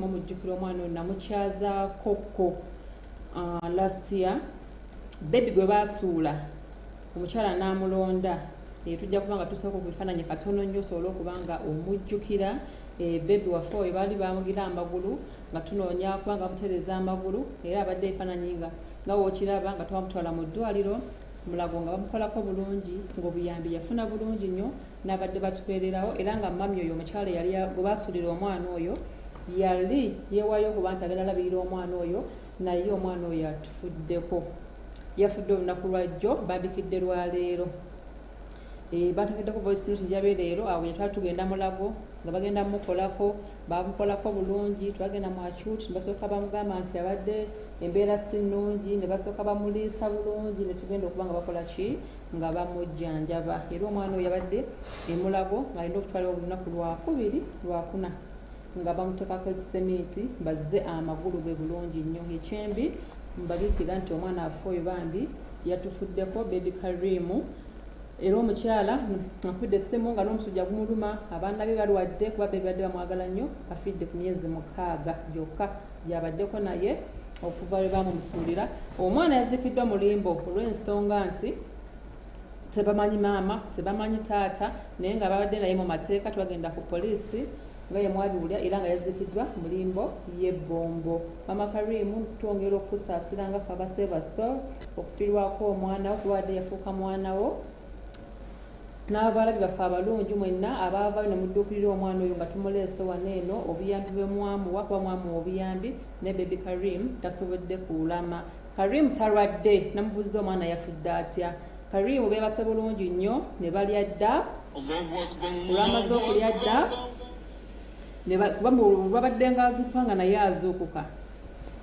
Mumujjukira omwana oyo namukyazaako ko last year, baby gwe baasuula omukyala n'amulonda. Tujja kuba nga tusooka ku bifaananyi katono nnyo osobole okuba nga omujjukira. Baby waffe oyo baali bamugira amagulu nga tunoonya kuba nga bamutereeza amagulu, era abadde ebifaananyi nga wookiraba nga twamutwala mu ddwaliro Mulago nga bamukolako bulungi, ng'obuyambi yafuna bulungi nnyo n'abadde batubeererawo, era nga mummy oyo omukyala yali gwe baasuulira omwana oyo yali yeewaayo okuba nti agenda alabirira omwana oyo, naye omwana oyo atufuddeko. Yafudde olunaku lwajjo, bambikidde lwaleero. Banteekeddeko voice note njabe leero. Awo yatwala tugenda Mulago nga bagenda mukolako, bamukolako bulungi. Twagenda mu acute ne basooka bamugamba nti abadde embeera si nnungi, ne basooka bamuliisa bulungi, ne tugenda okuba nga bakola ki, nga bamujjanjaba. Era omwana oyo yabadde emulago ng'alina okutwala olunaku lwakubiri lwakuna nga bamuteekako ekiseminti bazze amagulu ge bulungi nnyo. Ekyembi mbabikira nti omwana afe oyo bambi yatufuddeko, baby Karimu. Era omukyala akubidde essimu nga n'omusujja gumuluma, abaana be balwadde, kuba be badde bamwagala nnyo. Afidde ku myezi 6 gyokka gyabaddeko naye okuva lwe bamumusuulira. Omwana yaziikiddwa mu limbo olw'ensonga nti tebamanyi maama, tebamanyi taata, naye nga babadde naye mu mateeka. Twagenda ku poliisi nga ye mwabiwulira, era nga yaziikiddwa mu limbo y'ebbombo. Mama Karimu, twongera okukusaasira nga ffe abaseebaso okufiirwako omwana wo, kuba wadde yafuuka mwana wo, n'abalabi baffe abalungi mwenna abaavaayo ne mudduukirira omwana oyo nga tumuleese wano eno, obuyambi bwe mwamuwa, kuba mwamuwa obuyambi, ne baby Karim tasobodde kuwulama. Karim talwadde. Namubuuza omwana yafudde atya. Karim beebase bulungi nnyo ne balya dda. Olwamaze okulya dda, kuba lwabadde nga azuukuka nga naye azuukuka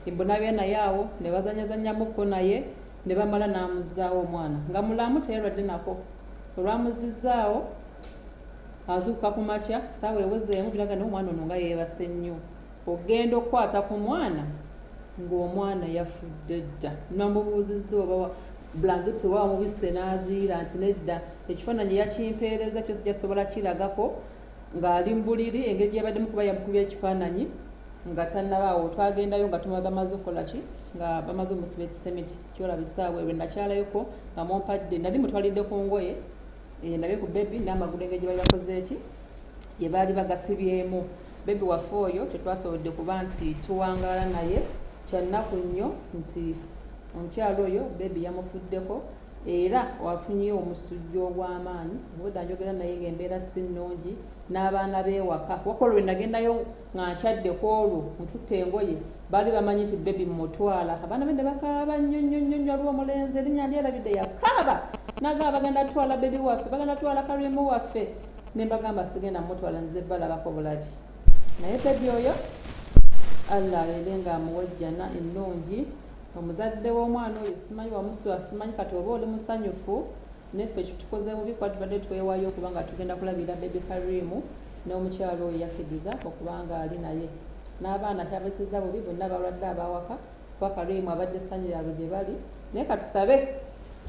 embonabya naye awo ne bazanyazanyamukko naye ne bamala n'amuzzaawo omwana nga mulamu, teyalwadde nako. Olwamuzizaawo azuukuka ku makya saawa ewezeemu biraga naye omwana ono nga yeebase nnyo. Ogenda okukwata ku mwana ng'omwana yafudde dda. Namubuuzizza oba blanketi oba wamubisse n'aziira nti nedda. Ekifaananyi yakimpeereza kyo sijasobola kiragako ng'ali mu buliri engeri gye yabaddemu, kuba yamukubya ekifaananyi nga tannabaawo. Twagendayo nga tumala bamaze okukola ki, nga bamaze omusiba ekisemiti kyolaba essaawa eyo nakyalayoko nga mumpadde nali mutwalidde ku ngoye, ndabe ku baby n'amagulu engeri gye bali bakoze eki gye baali bagasibyemu. Baby waffe oyo tetwasobodde kuba nti tuwangaala naye. Kyannaku nnyo nti omukyalo oyo baby yamufuddeko, era wafunye omusujja ogw'amaanyi. Obudde njogera naye ng'embeera si nnungi n'abaana b'ewaka. Wakola lwe nagendayo nga nkyadde ku olwo ntutte engoye, baali bamanyi nti baby mumutwala. Abaana be ne bakaaba nnyo nnyo nnyo nnyo. Aliwo omulenzi erinnya ndyerabidde, yakaaba nagamba, "Bagenda twala baby waffe, bagenda twala Karimu waffe." Ne mbagamba, "Sigenda mutwala, nze balabako bulabi." Naye baby oyo Allah abeere ng'amuwa ejjana ennungi. Omuzadde w'omwana oyo simanyi wamusula, simanyi kati oba oli musanyufu neffe kitukoze bubi, kuba tubadde twewaayo okuba nga tugenda kulabirira baby Karimu, n'omukyalo oyo yakkiriza okuba nga ali naye n'abaana. Kyabeseza bubi, bonna balwadde abawaka, kuba Karimu abadde essanyu lyabwe gye bali. Naye katusabe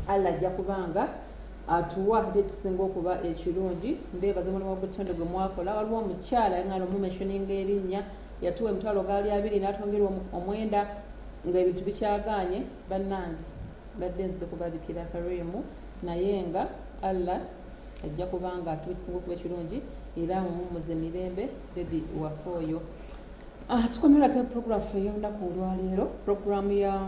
Allah ajja kubanga atuwa ate ekisinga okuba ekirungi. Mbeebaza omulimu ogw'ettondo gwe mwakola. Waliwo omukyala yaŋŋana omumentioninga erinnya, yatuwa emitwalo gaali 20 n'atwongera 9 ng'ebintu bikyagaanye. Bannange, badde nzize kubabikira Karimu, naye nga Allah ajja kubanga atuwa ekisinga okuba ekirungi, era mumumuze mirembe baby waffe oyo. Tukomera ate program ffe ey'olunaku olwaleero, programu ya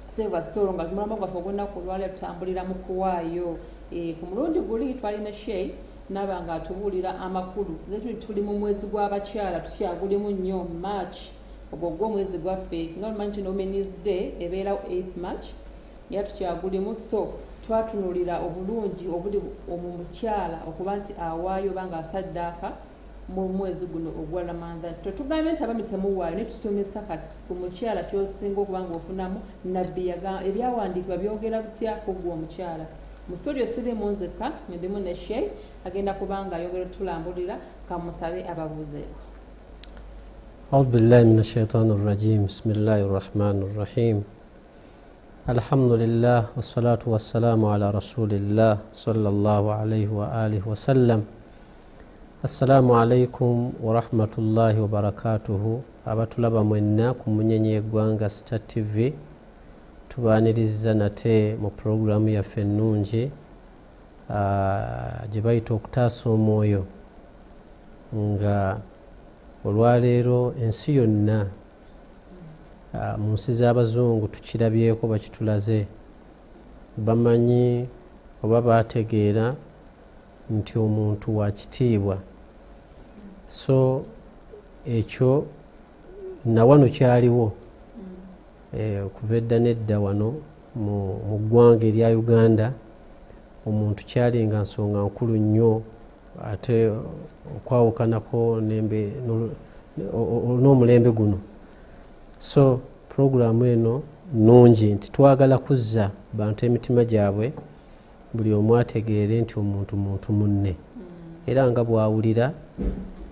Save a Soul, nga mulamwa gwaffe ogw'olunaku olwaleero tutambulira mu kuwaayo. Ku mulundi guli twalina Shey naaba nga atubuulira amakulu. Tuli mu mwezi gw'abakyala, tukyagulimu nnyo March, ogwo gwo omwezi gwaffe nga omanyi nti Women's Day ebeerawo 8 March, era tukyagulimu. So twatunuulira obulungi obuli mu mukyala okuba nti awaayo oba nga asaddaaka mu mwezi guno ogwa Ramadhan. Tetugambye nti abami temuwaayo, naye tusomesa kati ku mukyala kyosinga okuba nga ofunamu. Nabbi ebyawandiikibwa byogera butya ku ggwe omukyala? Mu studio sirimu nzekka, ndimu ne Shey, agenda kubanga ayogera otulambulira. Kamusabe ababuuzeeko. أعوذ بالله من الشيطان الرجيم، بسم الله الرحمن الرحيم، الحمد لله والصلاة والسلام على رسول الله صلى الله عليه وآله وسلم. Assalamu alaikum warahmatullahi wabarakatuhu. Abatulaba mwenna ku Munyenye y'Eggwanga Star TV, tubaaniriza nate mu pulogulaamu yaffe ennungi gye bayita Okutaasa Omwoyo, nga olwaleero ensi yonna, mu nsi z'Abazungu tukirabyeko, bakitulaze, bamanyi oba bategeera nti omuntu wa kitiibwa. So ekyo nawano kyaliwo okuva edda n'edda wano mu ggwanga erya Uganda. Omuntu kyalinga nsonga nkulu nnyo, ate okwawukanako n'omulembe guno. So pulogulaamu eno nnungi nti twagala kuzza bantu emitima gyabwe, buli omu ategeere nti omuntu muntu munne, era nga bw'awulira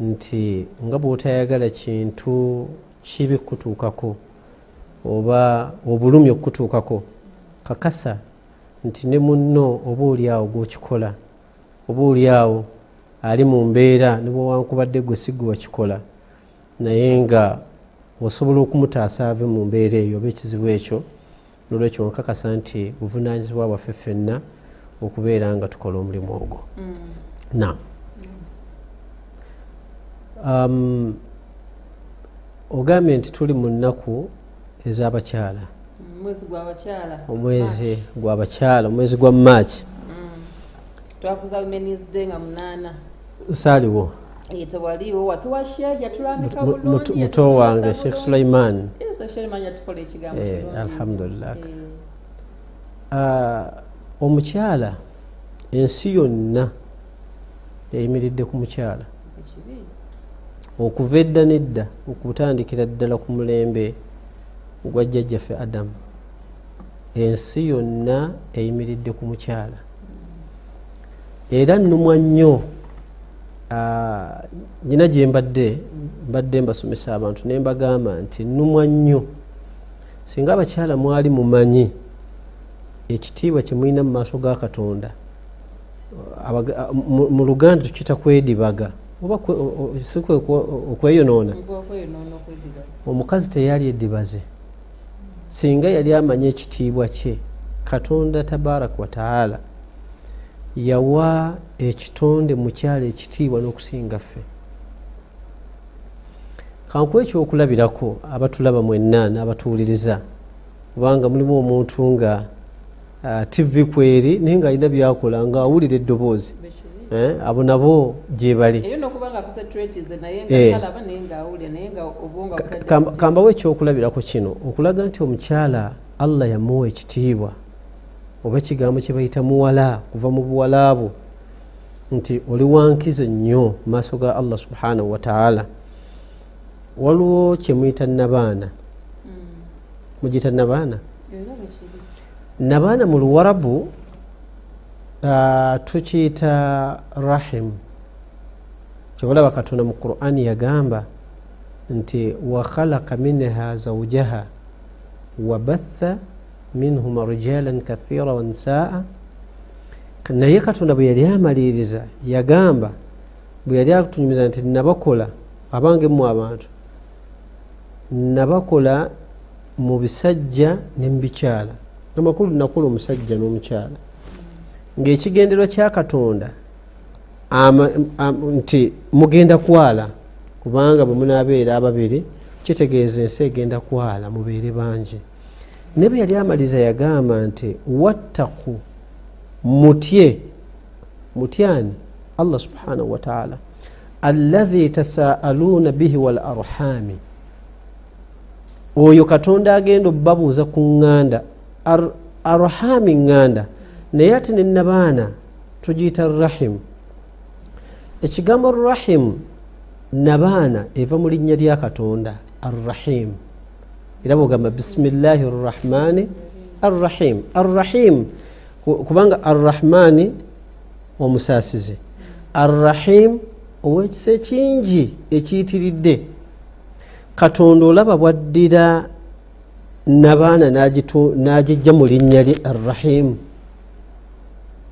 nti nga bw'otayagala kintu kibi kutuukako oba obulumi okutuukako, kakasa nti ne munno oba oli awo gw'okikola, oba oli awo ali mu mbeera ne bwewankubadde gwe si gwe wakikola, naye nga osobola okumutaasa ave mu mbeera eyo oba ekizibu ekyo. Nolwekyo nkakasa nti buvunaanyizibwa bwaffe ffenna okubeera nga tukola omulimu ogwo. Na ogambye nti tuli mu nnaku ez'abakyala, omwezi gw'abakyala, omwezi gwa March. Twakuza Women's Day nga 8. Saaliwo. Tewaliiwo, watuwa Sheikh, yatulambika bulungi. Muto wange Sheikh Sulaiman. Sulaiman yatukola ekigambo kirungi. Alhamdulillah. Omukyala, ensi yonna eyimiridde ku mukyala okuva edda n'edda, okutandikira ddala ku mulembe gwa jjajjaffe Adamu. Ensi yonna eyimiridde ku mukyala, era nnumwa nnyo. Nyina gye mbadde mbasomesa abantu ne mbagamba nti nnumwa nnyo singa abakyala mwali mumanyi ekitiibwa kye mulina mu maaso ga Katonda. Mu Luganda tukiyita kwedibaga, oba si okweyonoona. Omukazi teyali edibaze singa yali amanyi ekitiibwa kye. Katonda tabaraka wataala yawa ekitonde mukyala ekitiibwa n'okusinga ffe. Kankuwa ekyokulabirako abatulaba mwenna n'abatuwuliriza, kubanga mulimu omuntu nga TV kweri naye ng'alina byakola ng'awulira eddoboozi, abo nabo gye bali. Kambawo ekyokulabirako kino okulaga nti omukyala Allah yamuwa ekitiibwa, oba ekigambo kye bayita muwala, kuva mu buwala bwo, nti oli wankizo nnyo mu maaso ga Allah subhanahu wataala. Waliwo kye muyita nabaana, mugiyita nabaana. Nabaana mu Luwarabu tukiyita rahim. Kyobalaba Katonda mu Qur'ani yagamba nti wa khalaqa minha zawjaha wa batha minhuma rijalan kathira wa nisaa. Naye Katonda bwe yali amaliriza yagamba, bwe yali atunyumiza nti nabakola abange mmwe abantu, nabakola mu bisajja ne mu bikyala. Amakulu nakola omusajja n'omukyala, ng'ekigendererwa kya Katonda nti mugenda kwala, kubanga bwe munaabeera ababiri kitegeeza ensi egenda kwala, mubeere bangi. Naye bwe yali amaliza yagamba nti wattaku, mutye, mutyani Allah subhanahu wataala, alladhi tasaaluuna bihi wal arhami, oyo Katonda agenda obbabuuza ku ŋŋanda. Arhami ŋŋanda, naye ate ne nabaana tugiyita rahim. Ekigambo rahim, nabaana, eva mu linnya lya Katonda Arrahim. Era bwogamba bisimillahi rrahmani arrahim, arrahim kubanga arrahmani omusaasizi, arrahim ow'ekisa ekingi ekiyitiridde. Katonda olaba bwaddira nabaana n'agijja mu linnya lye arrahim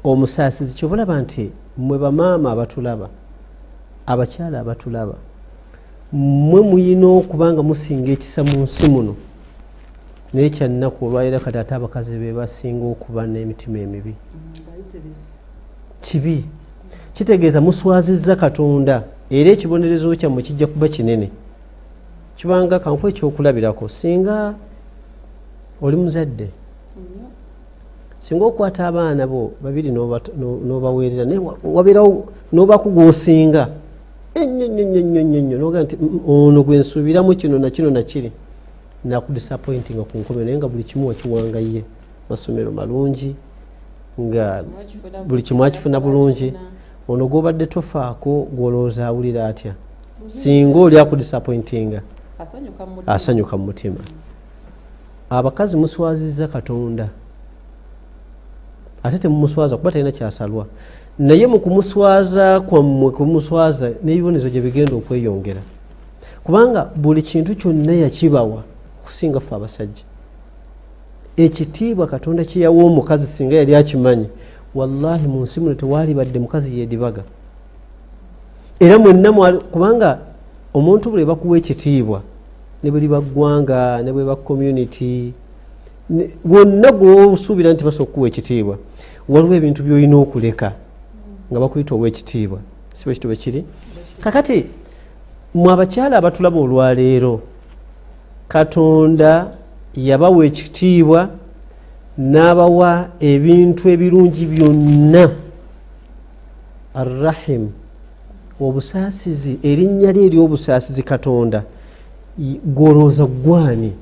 omusaasizi. Kyova olaba nti mmwe bamaama abatulaba, Abakyala abatulaba, mmwe muyina okuba nga musinga ekisa mu nsi muno, naye kyannaku olwaleero kati ate abakazi be basinga okuba n'emitima emibi. Kibi kitegeeza muswazizza Katonda, era ekibonerezo kyammwe kijja kuba kinene. Kibanga kankuwa ekyokulabirako, singa oli muzadde, singa okwata abaana bo babiri n'obaweerera, naye wabeerawo n'obaku gw'osinga ennyo nnyo nnyo nnyo nnyo nnyo, n'ogamba nti ono gwe nsuubiramu kino na kino na kiri, nakudisappointinga ku nkomero, naye nga buli kimu wakiwanga ye, masomero malungi, nga buli kimu akifuna bulungi. Ono gw'obadde tofaako gw'olowooza awulira atya singa oli akudisappointinga? Asanyuka mu mutima. Abakazi muswazizza Katonda, ate temumuswaza kuba talina kyasalwa, naye mu kumuswaza kwammwe kumuswaza n'ebibonezo gye bigenda okweyongera, kubanga buli kintu kyonna yakibawa okusinga ffe abasajja. Ekitiibwa Katonda kye yawa omukazi singa yali akimanyi, wallahi mu nsi muno tewalibadde mukazi yeedibaga. Era mwenna, kubanga omuntu buli bakuwa ekitiibwa, ne bwe liba ggwanga, ne bweba community, wonna gwosuubira nti basobola okukuwa ekitiibwa, waliwo ebintu by'olina okuleka nga bakuyita ow'ekitiibwa. Si bwe kityo bwe kiri? Kakati mwe abakyala abatulaba olwaleero, Katonda yabawa ekitiibwa n'abawa ebintu ebirungi byonna. Arrahim, obusaasizi, erinnya lye ery'obusaasizi Katonda, gwolowooza gwani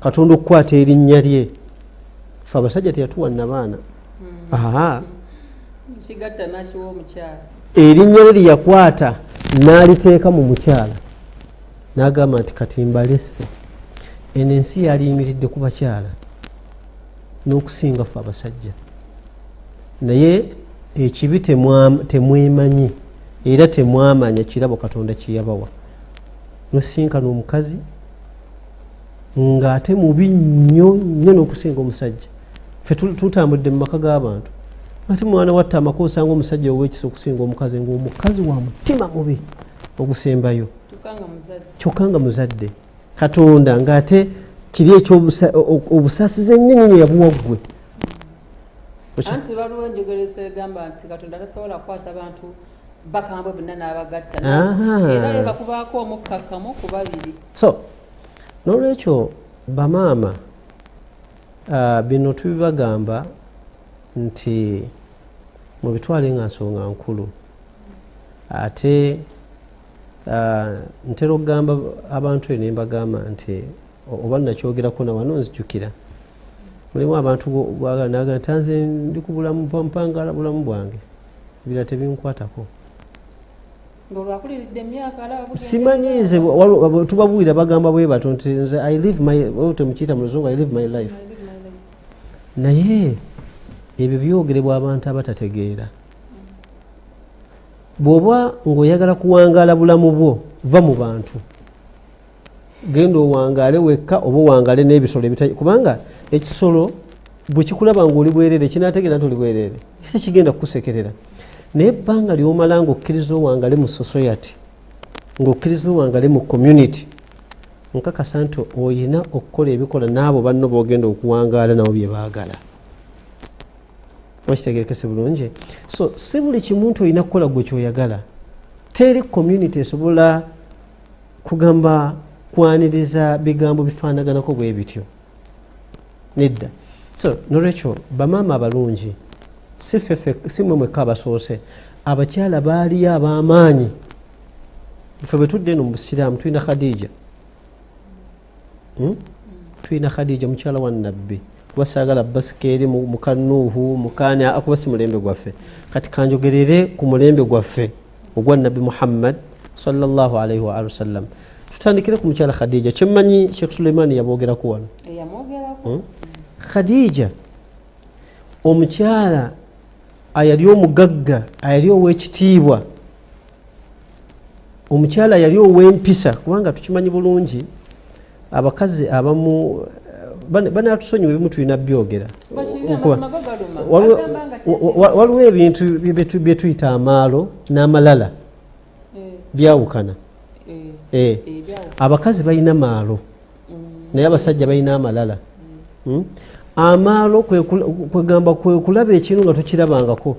Katonda okukwata erinnya lye? Fe abasajja teyatuwa nabaana. Erinnya lye lyeyakwata n'aliteeka mu mukyala, n'agamba nti kati mbalesse. Eno ensi yaliyimiridde ku bakyala n'okusinga ffe abasajja, naye ekibi temwemanyi era temwamanya kirabo Katonda kyeyabawa. Nosinkana omukazi ng'ate mubi nnyo nnyo n'okusinga omusajja. Ffe tutambudde mu maka g'abantu, ate mwana watta amaka osanga omusajja ow'ekisa okusinga omukazi, ng'omukazi wa mutima mubi ogusembayo, kyokka nga muzadde. Katonda ng'ate kiri ekyobusaasizi ennyo nnyo yabuwa ggwe. Anti waliwo enjogereza egamba nti Katonda tasobola kukwasa bantu bakambwe bonna n'abagatta, era bakubaako omukkakkamu ku babiri. So n'olwekyo bamaama, bino tubibagamba nti mubitwale nga nsonga nkulu. Ate ntera okugamba abantu eyo nembagamba nti oba nakyogerako nawano nzijukira, mulimu abantu naga nti nze ndi ku bulamu mpangala bulamu bwange, ebirala tebinkwatako. Simanyi nze tubabuulira bagamba bwe bato nti nze I live my, temukiyita mu luzungu, I live my life. Naye ebyo byogerebwa abantu abatategeera. Bw'oba ng'oyagala kuwangaala bulamu bwo, va mu bantu, genda owangaale wekka oba owangaale n'ebisolo ebita, kubanga ekisolo bwe kikulaba ng'oli bwereere kinaategeera nti oli bwereere, tekigenda kukusekerera. Naye ebbanga ly'omala ng'okkiriza owangaale mu society, ng'okkiriza owangaale mu community, nkakasa nti oyina okukola ebikola n'abo banno b'ogenda okuwangaala nabo bye baagala. Okitegerekese bulungi. So si buli kimu nti olina kukola gwe kyoyagala. Teri community esobola kugamba kwaniriza bigambo bifaanaganako bwe bityo, nedda. So nolwekyo bamaama abalungi, si ffeffe, si mmwe mwekka abasoose, abakyala baaliyo ab'amaanyi. Ffe bwe tudde eno mu busiraamu tulina Khadija, Tulina Khadija mukyala wa Nabbi, kuba saagala basika eri mukanuuhu mukani, kuba si mulembe gwaffe. Kati kanjogerere ku mulembe gwaffe ogwa Nabbi Muhammad sallallahu alaihi wa alihi wasallam. Tutandikire ku mukyala Khadija. Kyemmanyi Sheikh Suleimani yaboogerako wano. Khadija omukyala ayali omugagga, ayali ow'ekitiibwa, omukyala yali ow'empisa, kubanga tukimanyi bulungi abakazi abamu banatusonyiwa ebimu tulina byogera. Waliwo ebintu byetuyita amaalo n'amalala. Byawukana. Abakazi balina maalo, naye abasajja balina amalala. Amaalo kwegamba kwe kulaba ekintu nga tokirabangako.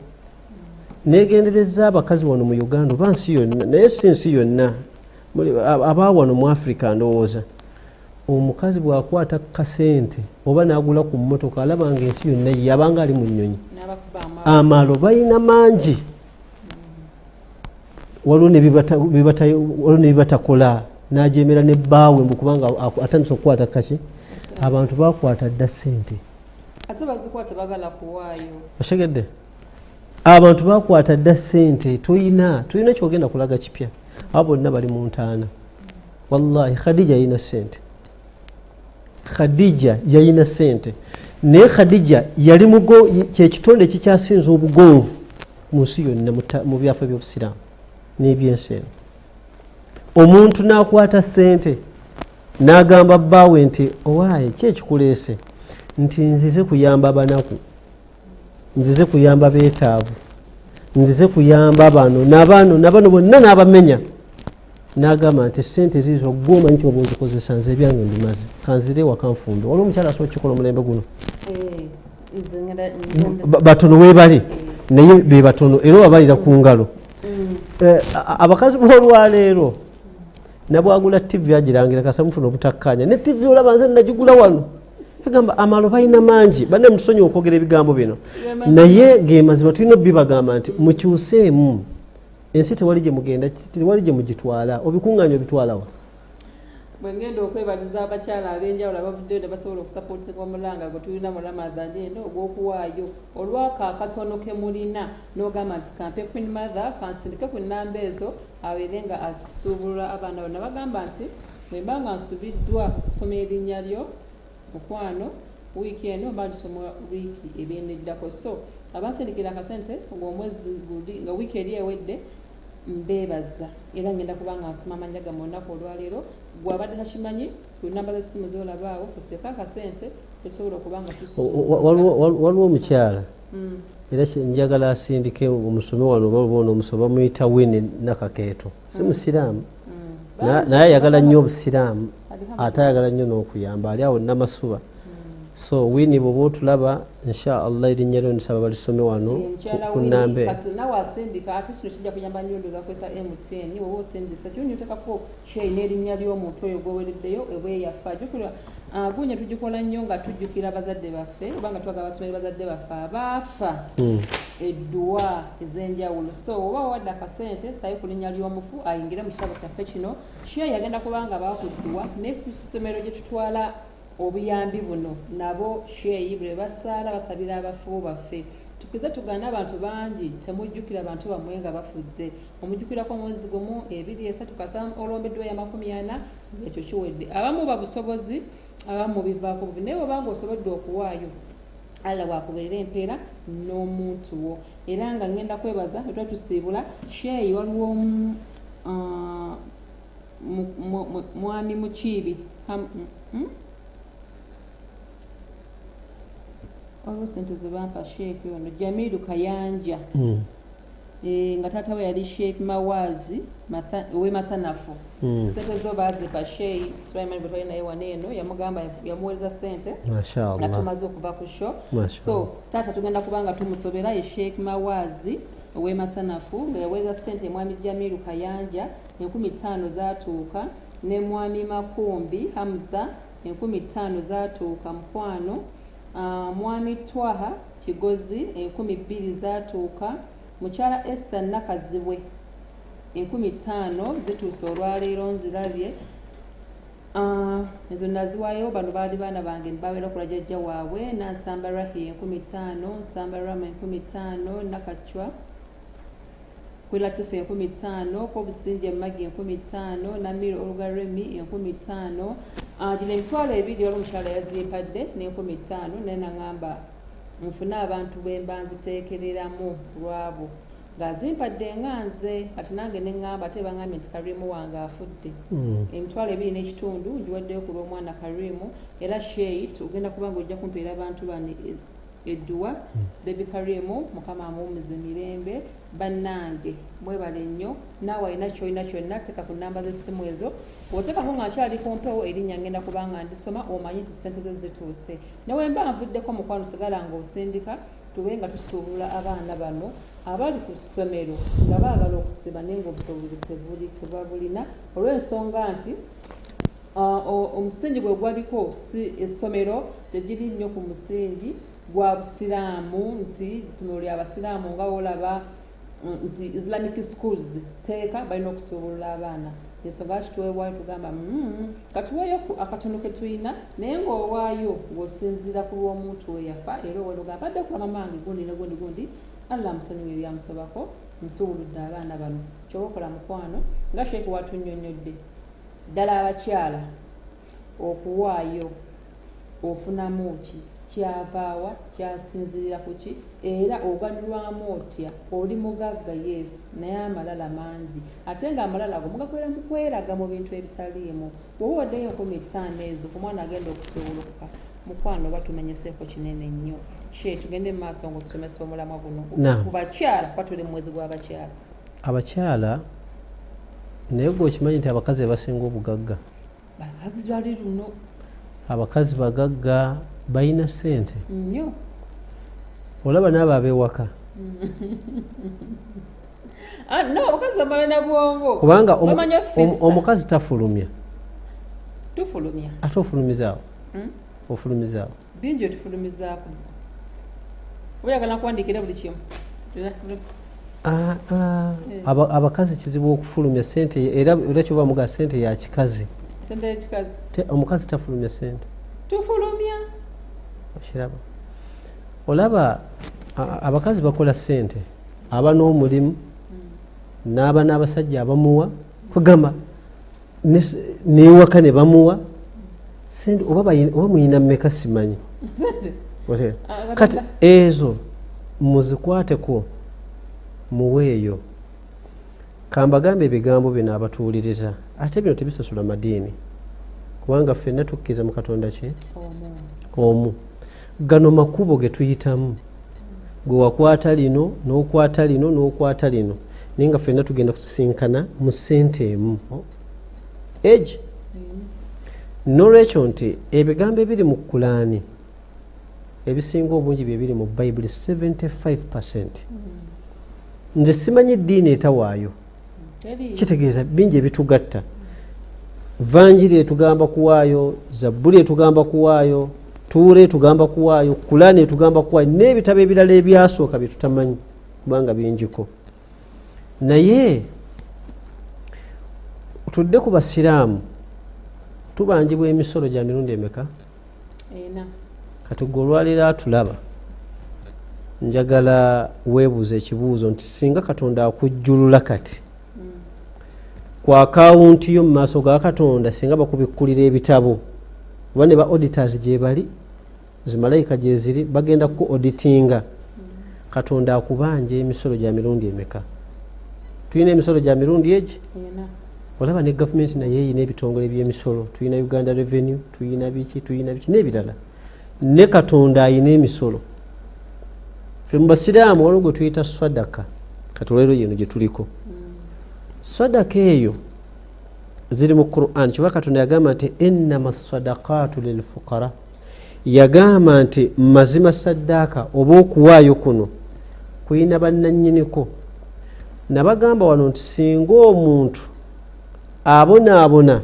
Negendereza abakazi wano mu Uganda oba nsi yonna, naye si nsi yonna, aba wano mu Africa, ndowooza omukazi bw'akwata kasente oba n'agula ku mmotoka, alaba nga ensi yonna ye, abanga ali mu nnyonyi. N'abakuba amaalo balina mangi. Waliwo ne bibatakola, n'ajemera ne bbaawe mbu kubanga atandise okukwata kaki. Abantu bakwata dda ssente. Ate bazikwata, bagala kuwaayo. Otegedde? Abantu bakwata dda ssente. Toyina kyogenda kulaga kipya, abo bonna bali mu ntaana. Wallahi, Khadija yalina ssente, Khadija yalina ssente, naye Khadija yali mugo kyekitonde ekikyasinza obugonvu mu nsi yonna mu byafa byobusiraamu n'ebyensi eno. Omuntu n'akwata ssente n'agamba bbaawe nti, "Owaaye, ki ekikuleese?" Nti, "Nzize kuyamba banaku, nzize kuyamba beetaavu, nzize kuyamba bano nabano nabano bonna." N'abamenya n'agamba nti, "Sente ziizo, gwe omanyi kyoba ozikozesa, nze ebyange mbimaze, kanzire ewaka nfumbe." Waliwo omukyala asobola okukikola omulembe guno? Nze ngenda Batono weebale, naye be batono era obabalira ku ngalo. Abakazi b'olwaleero nabwagula TV agirangira kasa mufuna obutakkaanya ne TV, olaba nze nagigula wano. Agamba amalo balina mangi. Banne, mutusonyiwa okwogera ebigambo bino, naye ge mazima. Tulina obibagamba nti mukyuseemu ensi, tewali gye mugenda, tewali gye mugitwala. Obikuŋŋaanya obitwalawa? Bwe ngenda okwebaliza abakyala ab'enjawulo abavuddeyo ne basobola okusapootinga omulanga gwe tulina mu Ramadan eno ogw'okuwaayo olwako akatono ke mulina, n'ogamba nti, "Kampe Queen Mother, kansindike ku nnamba ezo abeere nga asuubula abaana bonna." Bagamba nti bwe mba nga nsubiddwa okusoma erinnya lyo, mukwano, wiiki eno mba ngisoma wiiki ebyeneddako. So abansindikira akasente ng'omwezi guli, nga wiiki eri ewedde, mbeebaza era ngenda kuba nga nsoma amannya gammwe olunaku olwaleero. Gwe abadde takimanyi, ku namba z'essimu z'olabaawo kuteeka akasente tetusobola okuba nga Waliwo omukyala era njagala asindike omusome wano oba oba onomusoma, bamuyita Wini Nakakeeto. Si musiraamu, naye ayagala nnyo obusiraamu, ate ayagala nnyo n'okuyamba. Ali awo Namasuba. So Wini, bwoba otulaba, inshallah erinnya lyo nsaba balisome wano Mukyala ku nnamba Winnie, eyo. Kati nawe asindika, ate kino kijja kuyamba nnyo. Ndowooza kozesa MTN, bw'oba osindisa kirungi oteekako kyeyi n'erinnya ly'omuntu oyo gw'owereddeyo oba eyafa. Jjukira, gunya tugikola nnyo nga tujjukira bazadde baffe oba nga twagala basomere bazadde baffe abaafa edduwa ez'enjawulo. So oba wawadde akasente, sayo ku linnya ly'omufu ayingire mu kitabo kyaffe kino. Kyeyi agenda kubanga baakudduwa ne ku ssomero gye tutwala obuyambi buno, nabo sheeyi bwe basaala basabira abafu baffe. Tukize tugaana abantu bangi temujjukira bantu bammwe nga bafudde. Omujjukirako omwezi gumu, 2, 3, kasa olombeddwa ya 40, ekyo kiwedde. Abamu babusobozi, abamu bivaako bubi, naye bwobanga osobodde okuwaayo, Allah bwakubeerera empeera n'omuntu wo. Era nga ngenda kwebaza etwa tusiibula sheeyi, waliwo mwami Mukiibi Waliwo sente zebampa sheeki ono Jamiru Kayanja. Nga taata we yali Sheikh Mawazi ow'e Masanafu. Sente zo bazipa Sheikh Sulaiman bwe twali naye wano eno, yamugamba yamuweereza sente nga Mashallah. tumaze okuva ku show. Mashallah. So taata tugenda kuba nga tumusobera ye Sheikh Mawazi ow'e Masanafu nga yaweereza sente. Mwami Jamiru Kayanja 5000 zatuuka, ne mwami Makumbi Hamza 5000 zatuuka, mukwano. Mwami Twaha Kigozi 2000 zatuuka. Mukyala Esther Nakazibwe 5000 zituuse olwaleero, nzirabye. Ezo naziwayo, bano baali baana bange babeera kula jjajja waabwe. Nansamba Rahi 5000, Nsamba Rama 5000, Nakacwa Kwilatifu 5000, Kobusinje Magi 5000, Namiro Olugaremi 5000. Gino 20,000 waliwo omukyala yazimpadde n'5000, naye naŋŋamba nfune abantu bwe mba nziteekereramu lwabo ng'azimpadde nga nze. Kati nange ne ŋŋamba ate baŋŋambye nti Karimu wange afudde. 25,000 ngiwaddeyo ku lw'omwana Karimu. Era Sheikh ogenda kuba nga ojja kumpeera abantu bano edduwa. Baby Karimu, Mukama amuwummuze mirembe. Bannange, mwebale nnyo. Naawe alina kyolina kyonna, teeka ku namba z'essimu ezo. Oteekako nga nkyali ku mpewo, erinnya ngenda kubanga ndisoma, omanyi nti ssente zo zituuse. Ne mba nvuddeko, mukwano, sigala ng'osindika, tube nga tusuubula abaana bano abali ku ssomero nga baagala okusiba, naye ng'obusobozi tebuli, tebabulina, olw'ensonga nti omusingi gwe gwaliko si essomero tegiri nnyo ku musingi gwa busiraamu, nti ssomero lya basiraamu, nga wolaba nti Islamic schools teeka balina okusuubulula abaana. Ensonga lwaki tuweebwayo, tugamba, katuweeyo akatono ke tulina, naye ng'owaayo ng'osinziira ku lw'omuntu we yafa, era owelugamba badde kuba mamange gundi ne gundi gundi, Allah amusonyiwa ebyamusobako, nsuubuludde abaana bano. Kyoba okola, mukwano, nga Sheikh watunnyonnyodde ddala, abakyala okuwaayo ofunamu ki, kyavaawa, kyasinzirira ku ki, era oganyulwamu otya? Oli mugagga, yes, naye amalala mangi, ate nga amalala ago mugakolera mu kweraga mu bintu ebitaliimu. Bw'oba waddeyo 5000 ezo ku mwana agenda okusooboloka, mukwano, oba tumenyeseeko kinene nnyo. She tugende mu maaso nga otusomesa omulamwa guno ku bakyala, kuba tuli mu mwezi gw'abakyala. Abakyala, naye gwe okimanyi nti abakazi abasinga obugagga? Bakazi bali luno. Abakazi bagagga, balina ssente. Nnyo. Olaba n'abo ab'ewaka. Ah, no, abakazi balina bwongo. Kubanga Bamanyi ofisa. omukazi tafulumya. Tufulumya. Ate ofulumizaawo? Hmm? Ofulumizaawo? Bingi otufulumizaako. Oyagala kuwandiikira buli kimu? Ah, ah. Eh. Abakazi kizibu okufulumya sente, era kyoba muga sente ya kikazi. Sente y'ekikazi. Omukazi tafulumya sente. Tufulumya. Okiraba, olaba abakazi bakola sente, aba n'omulimu, n'aba n'abasajja abamuwa, kugamba newaka ne bamuwa sente, oba oba muyina mmeka simanyi. Sente. Ah, kati ezo muzikwateko, muweeyo. Kambagambe ebigambo bino abatuwuliriza, ate bino tebisasula madiini, kubanga ffenna tukkiriza mu Katonda ki? Omu. Omu. Gano makubo ge tuyitamu, gwe wakwata lino n'okwata lino n'okwata lino, naye nga ffenna tugenda kusisinkana mu ssente emu egi. Nolwekyo nti ebigambo ebiri mu Kulaani ebisinga obungi bye biri mu Bayibuli, 75. Nze simanyi ddiini etawaayo. Teri. Kitegeeza bingi ebitugatta. Vanjiri etugamba kuwaayo, Zabbuli etugamba kuwaayo, Tuura etugamba kuwaayo, Kulaani etugamba kuwaayo, n'ebitabo ebirala ebyasooka bye tutamanyi kubanga bingiko. Naye tudde ku basiraamu, tubanjibwa emisolo gya mirundi emeka? Ena. Kati gwe olwaleero atulaba, njagala weebuuza ekibuuzo nti singa Katonda akujjulula kati ku akawunti yo mu maaso ga Katonda, singa bakubikkulira ebitabo, oba ne ba auditors gye bali, zimalayika gyeziri, bagenda ku auditinga, Katonda akubanja emisolo gya mirundi emeka? Tulina emisolo gya mirundi egi? Ena. Olaba ne gavumenti naye eyina ebitongole by'emisolo, tulina Uganda Revenue, tulina biki, tulina biki n'ebirala. Ne Katonda ayina emisolo. Fe mu basiraamu waliwo gwe tuyita swadaka. Kati olwero yeno gye tuliko, swadaka eyo ziri mu Quran. Kyova Katonda yagamba nti innama sadakaatu lilfuqara, yagamba nti mazima saddaaka oba okuwaayo kuno kuyina bannannyiniko. Nabagamba wano nti singa omuntu abonaabona,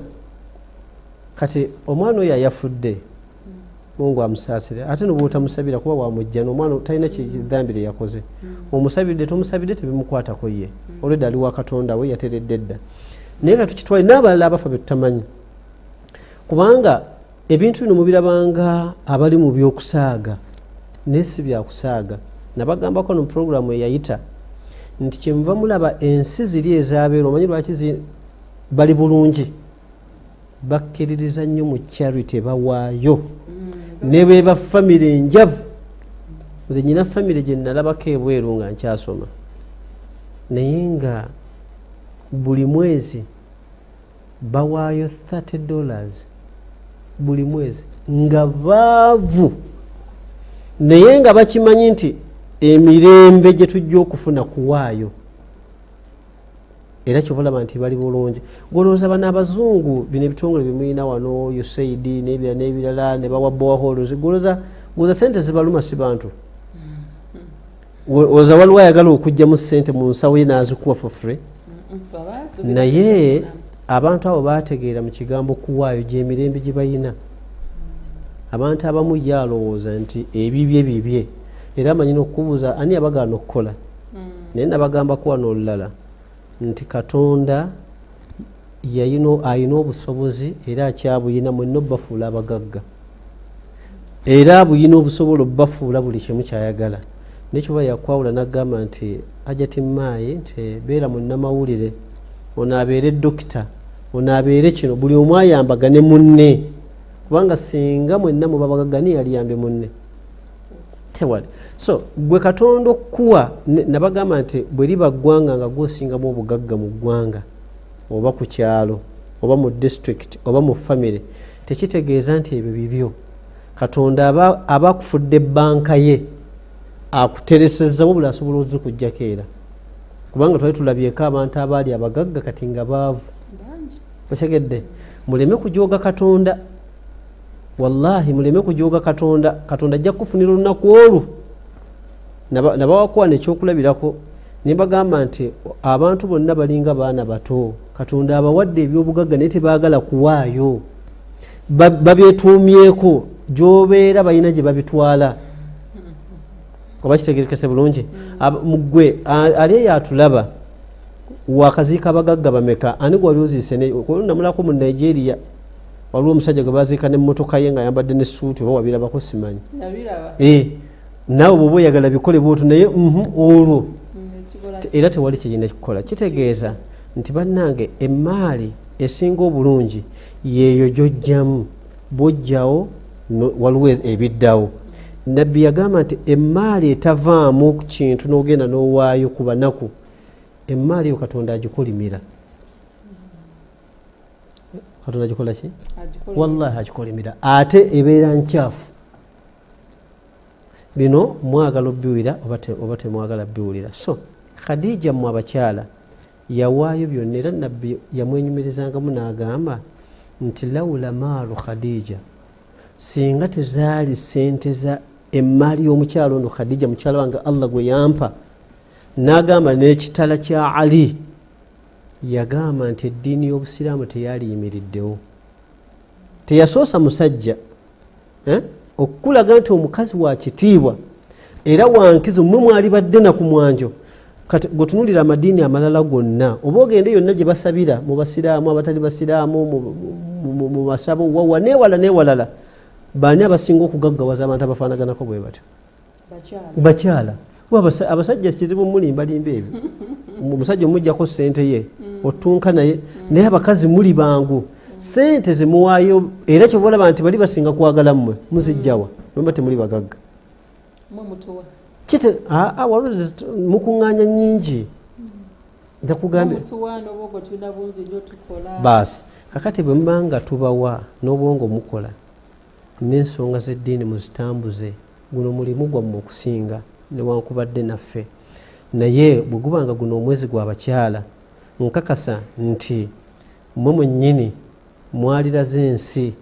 kati omwana oyo ayafudde, Mungu amusaasire, ate nobwotamusabira kuba wamujja nomwana talina kidhambi lye yakoze, omusabidde tomusabidde tebimukwatako, ye olwedda ali wa Katonda we, yateredde dda. Naye nga tukitwale n'abalala abafa betutamanyi, kubanga ebintu bino mubirabanga abali mu byokusaaga, naye si byakusaaga. Nabagambako no puroguramu eyayita nti kyemuva mulaba ensi ziri ezabeera, omanyi lwaki bali bulungi? Bakkiririza nnyo mu charity, bawaayo ne bweba famire enjavu. Nze nyina famire gye nalabako ebweru nga nkyasoma, naye nga buli mwezi bawaayo $30 buli mwezi, nga baavu, naye nga bakimanyi nti emirembe gye tujja okufuna kuwaayo. Era kyova olaba nti bali bulungi. Golowooza bano abazungu, bino ebitongole bimuyina wano, USAID n'ebirala n'ebirala, ne bawa boreholes, golowooza sente zibaluma? Si bantu? Oza waliwo ayagala okugyamu sente mu nsawo ye n'azikuwa for free? Naye abantu abo bategeera mu kigambo kuwaayo gyemirembe gye bayina. Abantu abamu ye alowooza nti ebibye bibye, era amanyi n'okukubuuza ani yabagaana okukola. Naye nabagambako wano olulala nti Katonda ayina obusobozi era akyabuyina mwenna obbafuula abagagga, era abuyina obusobola obbafuula buli kimu kyayagala. Nekyoba yakwawula n'agamba nti Hajati Maayi nti beera munnamawulire, ono abeere dokita, ono abeere kino, buli omu ayambagane munne, kubanga singa mwenna muba bagagga ni yaliyambye munne? Tewali. So gwe Katonda okukuwa, nabagamba nti bwe liba ggwanga nga gwosingamu obugagga mu ggwanga oba ku kyalo oba mu disitulikiti oba mu famire, tekitegeeza nti ebyo bibyo. Katonda aba akufudde banka ye, akuteresezza, wabula asobola ozikugjako era, kubanga twali tulabyeko abantu abaali abagagga kati nga baavu. Otegedde? Muleme kujooga Katonda, wallahi muleme kujooga Katonda. Katonda ajja kukufunira olunaku olwo. Nabawakuwana ekyokulabirako nembagamba nti abantu bonna balinga baana bato. Katonda abawadde ebyobugagga naye tebaagala kuwaayo, babyetuumyeko gyobeera balina gye babitwala. Oba kitegerekese bulungi? Gwe ali eyo atulaba, wakaziika abagagga bameka? Ani gwali oziise? Namulako mu Nigeria waliwo omusajja gwe baziika nemmotoka ye nga ayambadde ne suuti, oba wabirabako simanyi. Naawe bwoba oyagala bikole bwotu, naye olwo era tewali kigenda kikukola. Kitegeeza nti bannange, emaali esinga obulungi yeeyo gyojjamu, bwojjawo waliwo ebiddawo. Nabbi yagamba nti emaali etavaamu kintu n'ogenda n'owaayo ku banaku, emaali eyo Katonda agikolimira. Katonda agikola ki? Wallahi agikolimira, ate ebeera nkyafu. Bino mwagala obiwulira oba temwagala biwulira. So Khadija, mmwe abakyala, yawaayo byonna, era Nabbi yamwenyumirizangamu n'agamba nti laula maalu Khadija, singa tezaali sente za emaali y'omukyalo ono Khadija mukyala wange Allah gwe yampa, n'agamba n'ekitala kya Ali, yagamba nti eddiini y'obusiraamu teyaliyimiriddewo. Teyasoosa musajja okukulaga nti omukazi wa kitiibwa era wankizo. Mmwe mwali badde na ku mwanjo. Kati gwetunulira amadiini amalala gonna, oba ogende yonna gye basabira, mu basiraamu, abatali basiraamu, mu masabo, wawa newala newalala, baani abasinga okugaggawaza abantu abafaanaganako bwe batyo? Bakyala. Abasajja kizibu mulimbalimba ebyo. Omusajja omugjako sente ye otunka naye, naye abakazi muli bangu, sente zemuwaayo, era kyova olaba nti bali basinga kwagala mmwe. Muzijjawa mwemba temuli bagagga? Mukuŋŋaanya nyingi, ndakugambye. Baasi kakati bwe muba nga tubawa n'obwongo mukola n'ensonga z'eddiini muzitambuze, guno mulimu gwammwe okusinga newankubadde naffe. Naye bwe gubanga guno omwezi gw'abakyala, nkakasa nti mmwe mwennyini mwaliraze ensi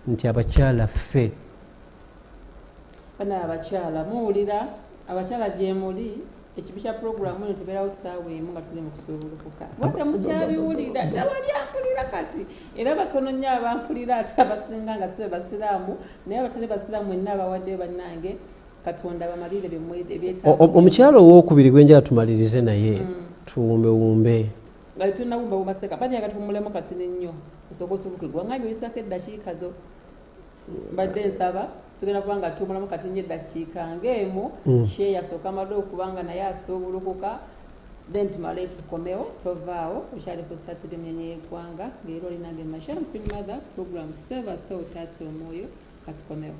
nti abakyala ffe. Bana abakyala muwulira, abakyala gyemuli, ekibi kya puroguramu eno tebeerawo ssaawa emu nga tuli mu kusuubulukuka, kuba temukyabiwulira. Tewali ampulira kati, era batono nnyo abampulira, ate abasinga nga si basiraamu. Naye abatali basiraamu mwenna abawaddeyo, bannange, Katonda bamalire ebyetaago. Omukyala owokubiri gwenjala tumalirize naye, tuwumbewumbe. Nga tetunnawumbawumba seka bani, tuwummulemu katini nnyo, osooka osubuke gwangambye oyisako eddakiika zo. Mbadde nsaba tugenda kuba nga tuwummulamu kati nnyo eddakiika ng'emu, she yasooka amadde okuba nga naye asuubulukuka, then tumale tukomewo. Tovaawo, okyali ku Saturday Munyenye y'Eggwanga, ng'era olinange Masham Queen Mother, program Seva So Otaasa Omwoyo. Katukomewo.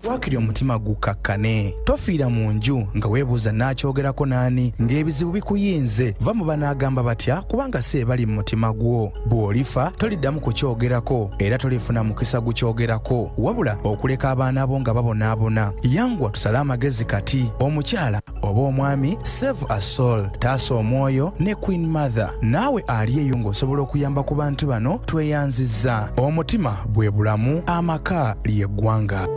Waakiri omutima gukakkane, tofiira mu nju nga weebuuza n'akyogerako naani, ng'ebizibu bikuyinze. Va mu banaagamba batya, kubanga si ebali mu mutima gwo. Bw'olifa toliddamu kukyogerako, era tolifuna mukisa gukyogerako, wabula okuleka abaana bo nga babonaabona. Yangwa tusale amagezi kati, omukyala oba omwami, save a soul, taasa omwoyo ne Queen Mother. Naawe ali eyo ng'osobola okuyamba ku bantu bano, tweyanzizza. Omutima bwe bulamu, amaka ly'eggwanga.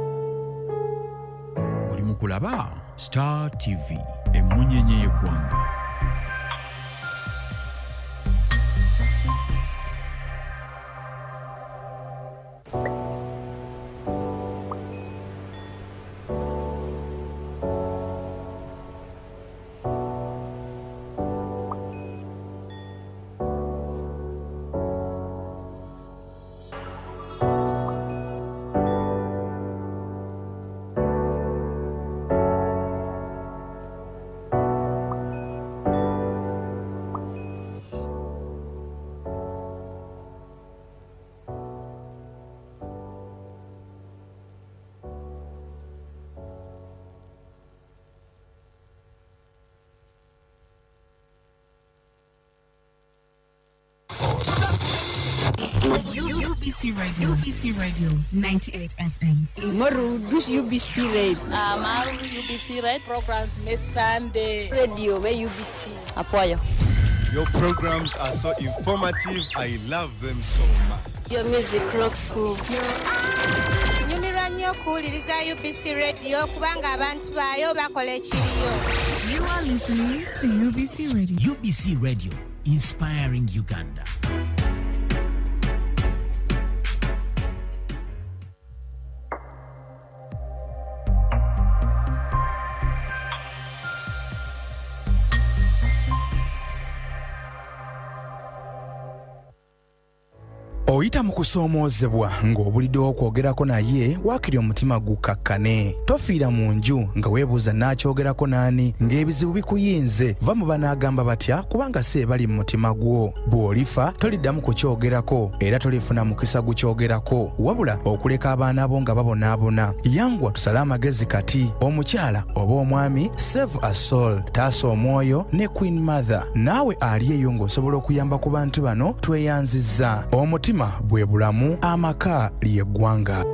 Oli mu kulaba Star TV, emmunyenye y'eggwanga. UBC Radio, UBC Radio 98 FM. Maru UBC Radio. Maru UBC Radio. Programs Miss Sunday. Radio UBC. Apoyo. Your programs are so informative. I love them so much. Your music rocks me. Nyumirwa nnyo okuwuliriza UBC Radio kubanga abantu baayo bakola ekiriyo. You are listening to UBC Radio. UBC Radio, inspiring Uganda. Oyita mu kusoomoozebwa ng'obuliddewo okwogerako naye, waakiri omutima gukakkane. Tofiira mu nju nga weebuuza n'akyogerako naani, ng'ebizibu bikuyinze. Va mu banaagamba batya, kubanga si ebali mu mutima gwo. Bw'olifa toliddamu kukyogerako, era tolifuna mukisa gukyogerako, wabula okuleka abaana bo nga babonaabona. Yangwa tusale amagezi kati, omukyala oba omwami, save a soul, taasa omwoyo ne Queen Mother. Naawe ali eyo ng'osobola okuyamba ku bantu bano, tweyanzizza. Omutima bwe bulamu, amaka ly'eggwanga.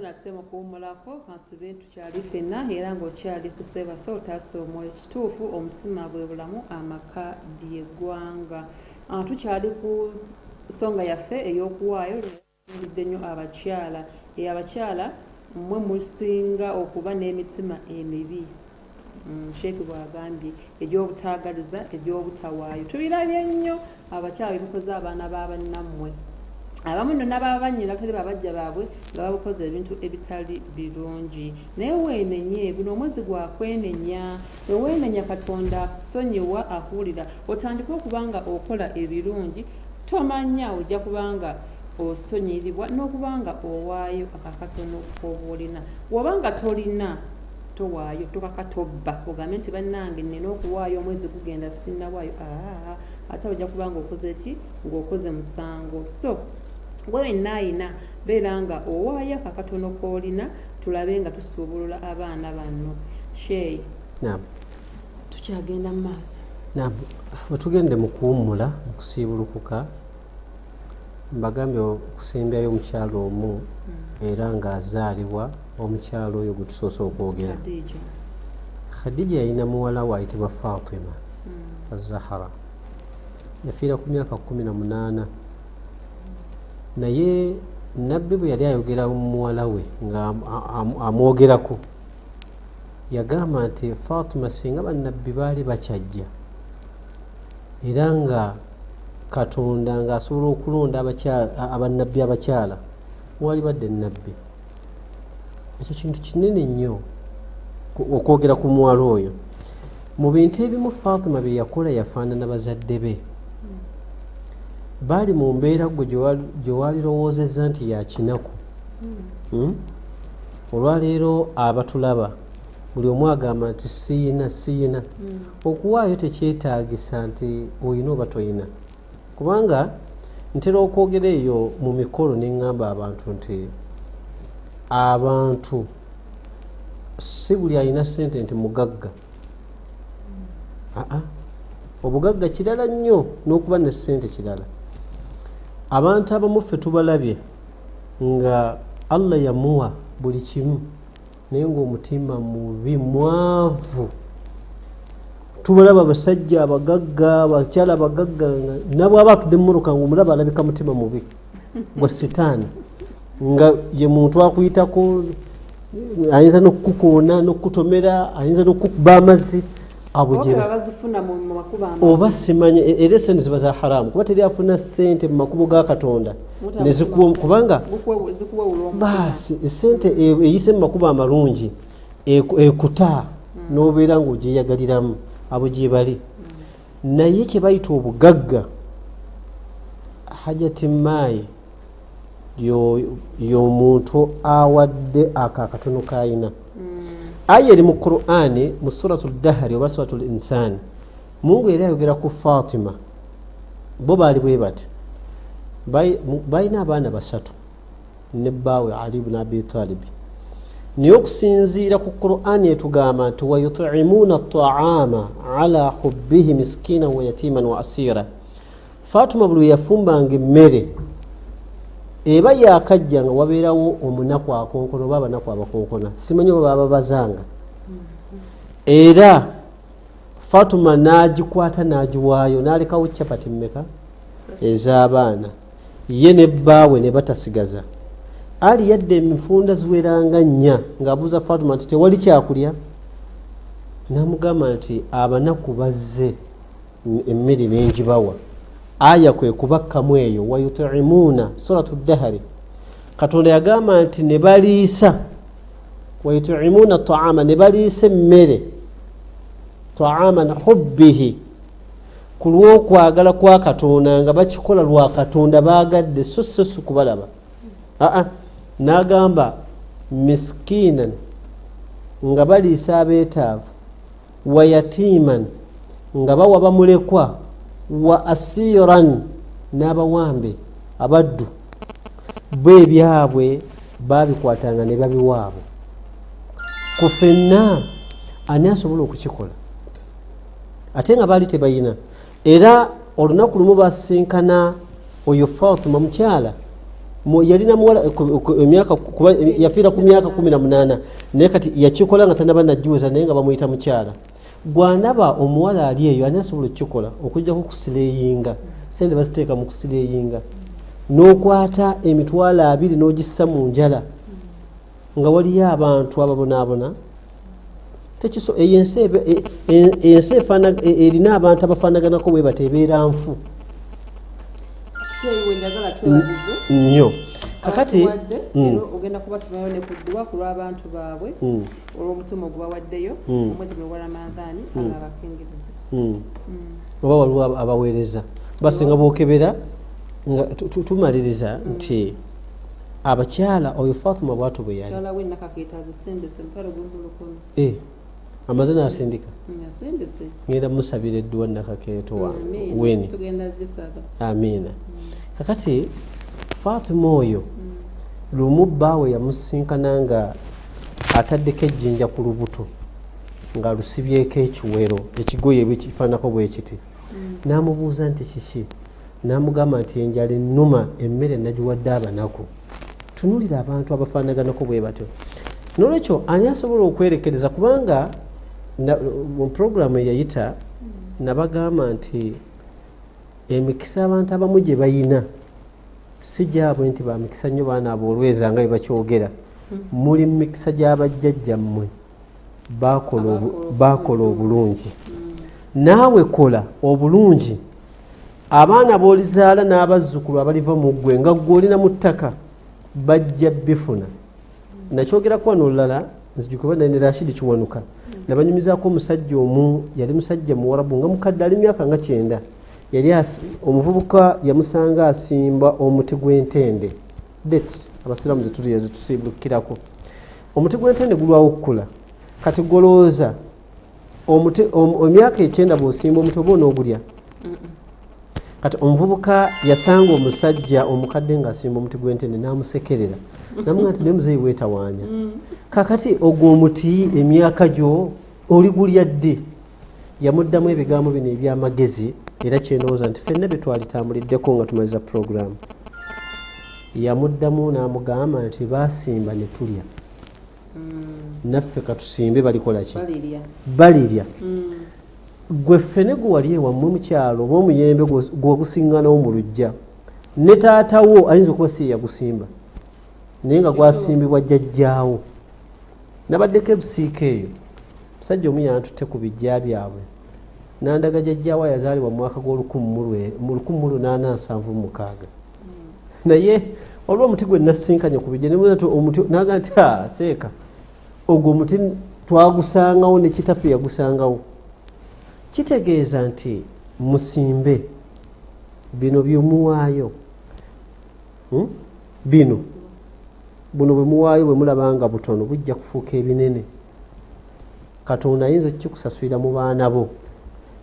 Nate mu kuwummulako kansube tukyali ffenna era ng'okyali kuseebasa otaasa omwoyo. Kituufu, omutima bwe bulamu, amaka ly'eggwanga. Tukyali ku nsonga yaffe ey'okuwaayo. Tulidde nnyo abakyala. Abakyala mmwe musinga okuba n'emitima emibi. Sheikh bw'agambye egy'obutaagaliza, egy'obutawaayo. Tubirabye nnyo abakyala bye mukoze abaana ba bannammwe. Abamu nno n'ababannyina batali babajja baabwe nga babukoze ebintu ebitali birungi. Naye weenenye, guno omwezi gwa kwenenya. Bwe weenenya Katonda akusonyiwa, akuwulira. Otandike okuba nga okola ebirungi, tomanya ojja kubanga osonyiribwa n'okuba nga owaayo akakatono k'oba olina. Bw'oba nga tolina towaayo, tokaka tobba, ogambe nti bannange nnina okuwaayo omwezi gugenda sinnawaayo. Ate ojja kuba ng'okoze ki? Ng'okoze musango. So gwe wenna ayina beera nga owaayo akakatono k'olina, tulabe nga tusuubulula abaana bano. Sheikh, tukyagenda mu maaso. Bwe tugende mu kuwummula, mu kusiibulukuka, mbagambye okusembyayo omukyala omu era ng'azaalibwa omukyala oyo gwe tusoose okwogera. Khadija yalina muwala we ayitibwa Fatima Az-Zahra. Yafiira ku myaka 18. Naye Nabbi bwe yali ayogera muwala we nga amwogerako, yagamba nti Fatima singa bannabbi baali bakyajja era nga Katonda ng'asobola okulonda abannabbi abakyala, wali badde nnabbi. Ekyo kintu kinene nnyo okwogera ku muwala oyo. Mu bintu ebimu Fatima bye yakola yafaanana bazadde be. Baali mu mbeera gwe gye walirowoozezza nti ya kinaku. Olwaleero abatulaba buli omu agamba nti siyina siyina. Okuwaayo tekyetaagisa nti oyina oba toyina, kubanga Ntera okwogera eyo mu mikolo neŋŋamba abantu nti abantu si buli alina ssente nti mugagga. Aa, obugagga kirala nnyo n'okuba ne ssente kirala. Abantu abamu ffe tubalabye nga Allah yamuwa buli kimu, naye ng'omutima mubi, mwavu. Tubalaba abasajja abagagga, abakyala abagagga, nabo aba atudde mmotoka ng'omulaba alabika mutima mubi gwa sitaani, nga ye muntu akuyitako, ayinza n'okukukoona n'okukutomera, ayinza n'okukuba amazzi. Abo Oba gye bazifuna mu makubo amabi. Oba simanye, era esente ziba za haramu, kuba teri afuna sente mu makubo ga Katonda nezikuwa, kubanga Zikuwewula omutima. Baasi esente eyise mu makubo amalungi ekuta n'obeera ng'ogyeyagaliramu. Abo gye bali, naye kye bayita obugagga, Hajati Maayi, y'omuntu awadde ako akatono kayina. Aya eri mu Qur'ani mu Suratu Dahari oba Suratu Linsani, Mungu era ayogera ku Fatima. Bo baali bwe bati, balina abaana basatu ne bbaawe Ali bnu Abi Talibi, naye okusinziira ku Qur'ani etugamba nti wayutimuuna taama ala hubbihi miskinan wa yatiman wa asira. Fatima buli we yafumbanga emmere eba yakajja, nga wabeerawo omunaku akonkona oba abanaku abakonkona, simanyi oba baba bazanga, era Fatuma n'agikwata n'agiwaayo, n'alekawo capati mmeka ez'abaana, ye ne bbaawe ne batasigaza. Ali yadde emifunda ziweranga nnya ng'abuuza Fatuma nti tewali kyakulya, n'amugamba nti abanaku bazze, emmere nengibawa. Aya kwe kubakkamu eyo wayutimuuna, Suratu Dahari. Katonda yagamba nti ne baliisa, wayutimuuna taama, ne baliisa emmere, taaman hubbihi, ku lw'okwagala kwa Katonda, nga bakikola lwa Katonda, baagadde, so so si kubalaba. Aa, n'agamba miskinan, nga baliisa abeetaavu, wa yatiiman, nga bawa bamulekwa, wa asiran, n'abawambe, abaddu bo ebyabwe babikwatanga ne babiwaabo. Ku ffenna ani asobola okukikola? Ate nga baali tebayina. Era olunaku lumu basinkana oyo Fatima mukyala yalina muwala emyaka, kuba yafiira ku myaka 18, naye kati yakikola nga tanaba najjuweza, naye nga bamuyita mukyala. Gwanaba omuwala ali eyo, ani asobola okukikola okujjako kusireeyinga? Sente baziteeka mu kusireeyinga, n'okwata 20,000 n'ogissa mu njala nga waliyo abantu ababonaabona. Tekiso eyo ensi ensi erina abantu abafaanaganako bwe bati, ebeera nfu. Sheyi, wenjagala twebagize nnyo. Kakati abatuwadde, era ogenda kubasomayo ne ku dduwa ku lw'abantu baabwe olw'omutima ogubawaddeyo omwezi guno gwa Ramadhaani. Allah abakingirize. Oba waliwo abaweereza basinga bwokebera nga tumaliriza nti abakyala, oyo Fatuma bwatyo bwe yali. Mukyala we Nakakeeta azisindise 10,000. Eh, amaze n'asindika? Asindise. Ngenda musabira edduwa Nakakeeto wange. Amiina. Weni. Tugenda gisaba. Amiina. Kakati Fatima oyo, lumu bbaawe yamusinkana nga ataddeko ejjinja ku lubuto, ng'alusibyeko ekiwero, ekigoye ekifaananako bwe kiti. N'amubuuza nti kiki? N'amugamba nti enjala ennuma, emmere nagiwadde abanaku. Tunulira abantu abafaanaganako bwe batyo. Nolwekyo ani asobola okwerekereza? Kubanga mu puroguramu eyayita nabagamba nti emikisa abantu abamu gye bayina si gyabwe, nti bamikisa nnyo, baana aboolweza nga bwe bakyogera. Muli mu mikisa gy'abajjajjammwe, bakola obulungi, naawe kola obulungi. Abaana b'olizaala n'abazzukulu abaliva mu ggwe nga ggwe olina mu ttaka bajja bifuna. Nakyogerako wano olulala, nzijukira ne Rashidi Kiwanuka, nabanyumizaako omusajja omu, yali musajja muwarabu nga mukadde, ali myaka nga 90. Yali omuvubuka yamusanga asimba omuti gw'entende, dates abasiraamu zetulya zetusiibukirako. Omuti gw'entende gulwawo okukula. Kati golowooza omuti emyaka 90 bw'osimba omuti oba onoogulya? Kati omuvubuka yasanga omusajja omukadde ng'asimba omuti gw'entende n'amusekerera, namugamba nti naye muzeeyi weetawaanya, kakati ogwo omuti emyaka gyo oligulya ddi? Yamuddamu ebigambo bino ebyamagezi, era kyendowooza nti ffenna bye twalitambuliddeko nga tumaliza puroguramu. Yamuddamu n'amugamba nti baasimba ne tulya, naffe katusimbe balikola ki? Balirya. Gwe ffene gwe wali ewammwe mu kyalo oba omuyembe gwegusiŋŋanawo mu luggya, ne taatawo ayinza okuba si ye yagusimba, naye nga gwasimbibwa jjajjaawo. Nabaddeko ebusiika eyo, musajja omu yantutte ku bijja byabwe nandaga jjajjaawo yazaalibwa mu mwaka gw'o1876. Naye waliwo omuti gwe nasinkanye ku bijja naga nti seeka ogwo omuti twagusangawo ne kitaffe yagusangawo. Kitegeeza nti musimbe bino byemuwaayo, bino buno bwe muwaayo bwe mulaba nga butono bujja kufuuka ebinene. Katonda ayinza okukikusasulira mu baana bo,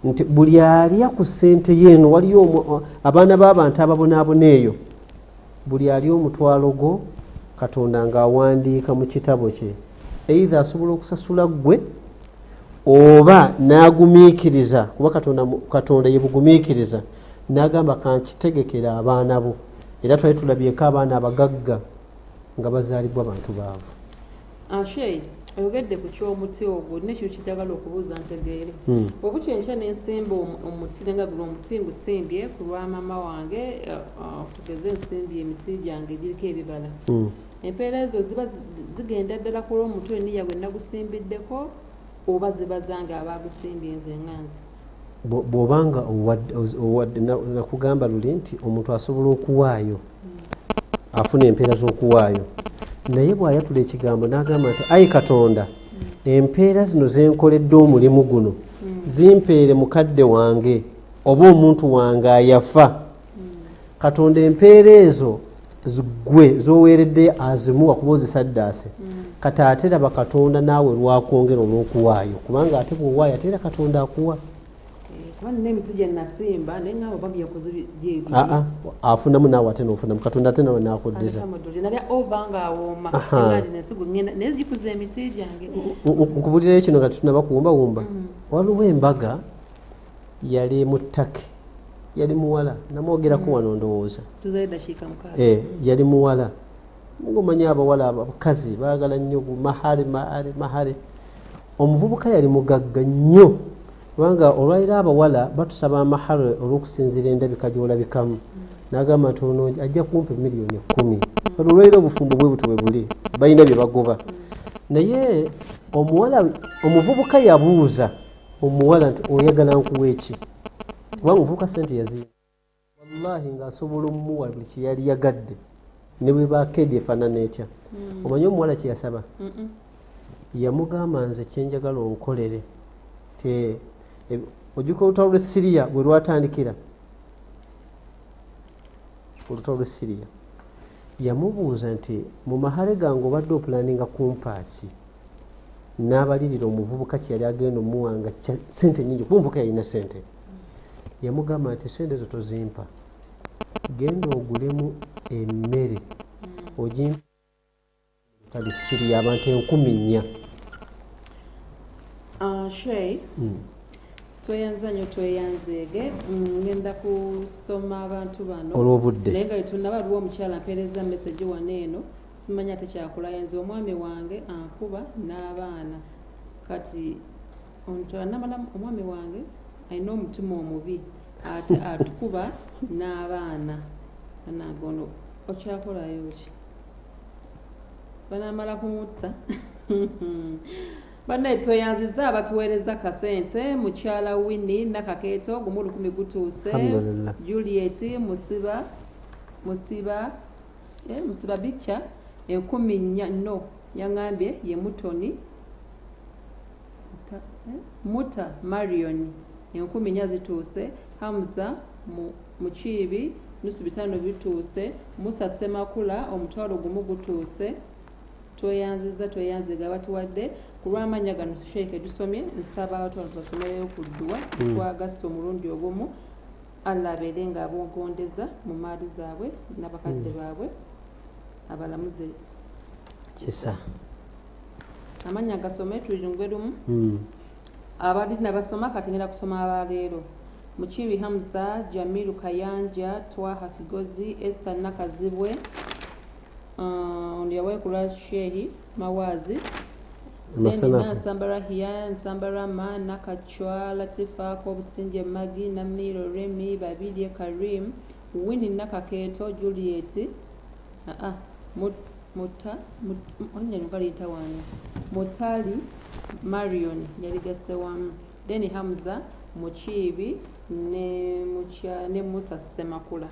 nti buli alya ku ssente yeeno, waliyo abaana b'abantu ababonaabona eyo, buli alya omutwalo gwo Katonda ng'awandiika mu kitabo kye, eitha asobola okusasula ggwe oba n'agumiikiriza, kuba Katonda ye bugumiikiriza, n'agamba kankitegekera abaana bo. Era twali tulabyeko abaana abagagga nga bazaalibwa bantu baavu. Sheikh, oyogedde ku ky'omuti ogwo, nina ekintu kyenjagala okubuuza ntegeere. Obukyenkya n'ensimba omuti, nenga guno omuti ngusimbye ku lwa maama wange, tugeze ensimbye emiti gyange egiriko ebibala. Empeera ezo ziba zigenda ddala ku lw'omuti eniya gwe nagusimbiddeko, oba ziba zange abagusimbye nze nga nze? Bw'obanga owadde, nakugamba luli nti omuntu asobola okuwaayo, afuna empeera z'okuwaayo, naye bw'ayatula ekigambo n'agamba nti ayi Katonda, empeera zino zenkoledde omulimu guno zimpeere mukadde wange oba omuntu wange ayafa. Katonda empeera ezo gwe z'oweereddeyo azimuwa kuba ozisaddaase. Kati ate raba Katonda naawe lwakwongera olw'okuwaayo, kubanga ate bw'owaayo ate era Katonda akuwa. Afunamu naawe ate n'ofunamu, Katonda ate nawe n'akuddiza. Nkubulirayo kino nga tetunnaba kuwumbawumba. Waliwo embaga yali mu Ttake, yali muwala, namwogerako wano ndowooza. Yali muwala, ng'omanyi abawala abakazi baagala nnyo mahale mahale mahale. Omuvubuka yali mugagga nnyo, kubanga olwaliro abawala batusaba amahale olw'okusinziira endabika gy'olabikamu. N'agamba nti ono ajja kumpa 10 million. Olwaliro obufumbo bwe buto bwe buli, balina bye bagoba. Naye omuwala, omuvubuka yabuuza omuwala nti oyagala nkuwa eki? Kubanga omuvubuka ssente yaziina, wallahi ng'asobola omuwa buli kye yali yagadde, ne bwe bakeedi efaanana etya. Omanyi omuwala kye yasaba? Yamugamba nze kyenjagala onkolere, ojjuka olutalo lw'e Siriya bwe lwatandikira, olutalo lw'e Siriya, yamubuuza nti mu mahale gange obadde opulaninga kumpa ki? N'abalirira omuvubuka kye yali agenda omuwanga sente nyingi, kuba omuvubuka yalina sente. Yamugamba nti sente ezo tozimpa, genda ogulemu emmere ogimpa Siriya abantu 4,000. Sheikh, tweyanza nnyo, tweyanzeege. Ngenda kusoma abantu bano olw'obudde, naye nga tetunnaba, waliwo omukyala mpeereza message wano eno, simanyi ate kyakola. Nze omwami wange ankuba n'abaana, kati namala omwami wange alina omutima omubi ate atukuba n'abaana. Banange ono okyakolayo ki? Banamala kumutta. Bannaye tweyanziza abatuweereza kasente. Mukyala Winnie Nakakeeto 1,000 gutuuse. Juliet Musiba Musiba Musiba Bicha 4,000, no yaŋambye ye Mutoni Muta Marion 4,000 zituuse. Hamza Mukiibi 550 bituuse. Musa Semakula 10,000 gutuuse. Tweyanziza, tweyanziga batuwadde ku lw'amannya gano. Sheikh, tusomye, nsaba abantu bano tubasomereyo ku dduwa. Twagasse omulundi ogumu. Allah abeere nga abogondeza mu maali zaabwe n'abakadde baabwe, abalamuze kisa. Amannya gasome tulirungwe lumu. Abali nabasoma kati ngenda kusoma abaleero. Mukibi Hamza, Jamiru Kayanja, Twaha Kigozi, Esther Nakazibwe, ono yaweekula Shehi Mawazi, Nsamba Rahia, Nsamba Rama, Nakachwa, Latifa Kobusinje, Magi, Namiro Remi, Babirye Karim, Winnie Nakaketo, Juliet, Mutali Marion yaligase wamu, Deni Hamza Mukibi ne Musa Ssemakula.